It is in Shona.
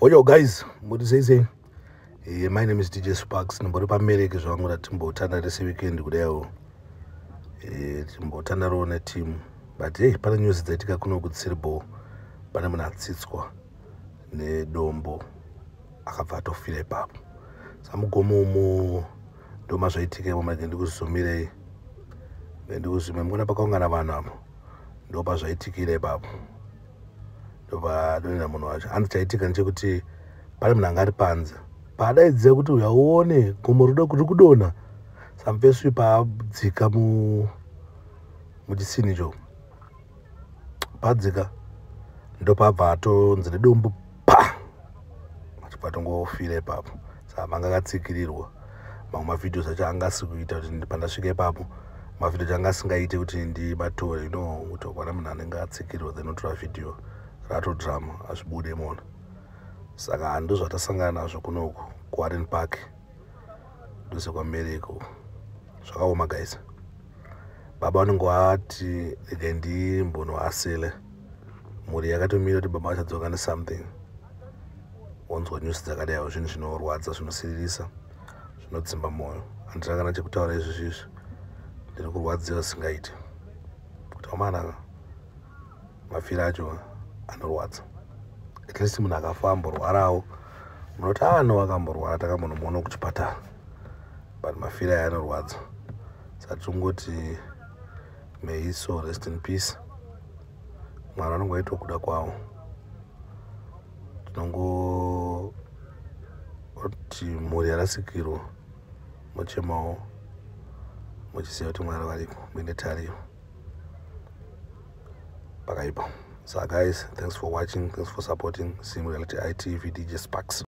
Oyo guys, muri sei sei? My name is DJ Sparks. Ndimbori pamereke zvangu ratimbotandare seweekend kudaiwo. Timbotandarawo neteam. But hey, pane news dzaitika kuno kutsiri ball. Pane munhu atsitswa nedombo akabva atofira ipapo. Samugomo umo ndomazvaitika imo manje ndikuzumirei. Ndikuzumira mukuona pakaungana vanhu apo. Ndopazvaitikira ipapo. Ndopadonhera munhu wacho. Hanzi chaitika ndechekuti pane munhu anga ari panze paadaidzira kuti uya uone gomo riri kudonha. Samupeswi paadzika muchisini icho padzika ndopabva atonzi nedombo pa achibva atongofira ipapo. Saka manga akatsikirirwa. Mamwe mavhidhios acho anga asi kuita kuti pandasvika ipapo mavhidhio acho anga asingaite kuti ndimatore, you know, kuti ukwana munhu anenge atsikirirwa then otora vhidhiyo ratodrama hazvibude mona. Saka ndozvatasangana nazvo kunoku kuWarren Park ndosekwamereko. Zvakaoma guys. Baba vanenge vati regai ndimbonoasele mhuri yakatomira kuti baba vachadzoka nesomething. Wanzwa news dzakadaiwo, zvinhu zvinorwadza, zvinosiririsa, zvinodzimba mwoyo. Handina kana chekutaura izvozvo izvi, ndiri kurwadziwa zvisingaiti kuti wamana mafiro acho anorwadza. At least munhu akafa amborwarawo munoti ano akamborwara takambonomuona kuchipatara, but mafiro aya anorwadza. Saka tingoti may his soul rest in peace. Mwari vanonge vaitwa kuda kwavo. Tinongoti mhuri yarasikirwa mochemawo muchiziva kuti Mwari variko, muine tariro. Pakaipa. So guys, thanks for watching, thanks for supporting Sim Reality ITV, DJ Sparks.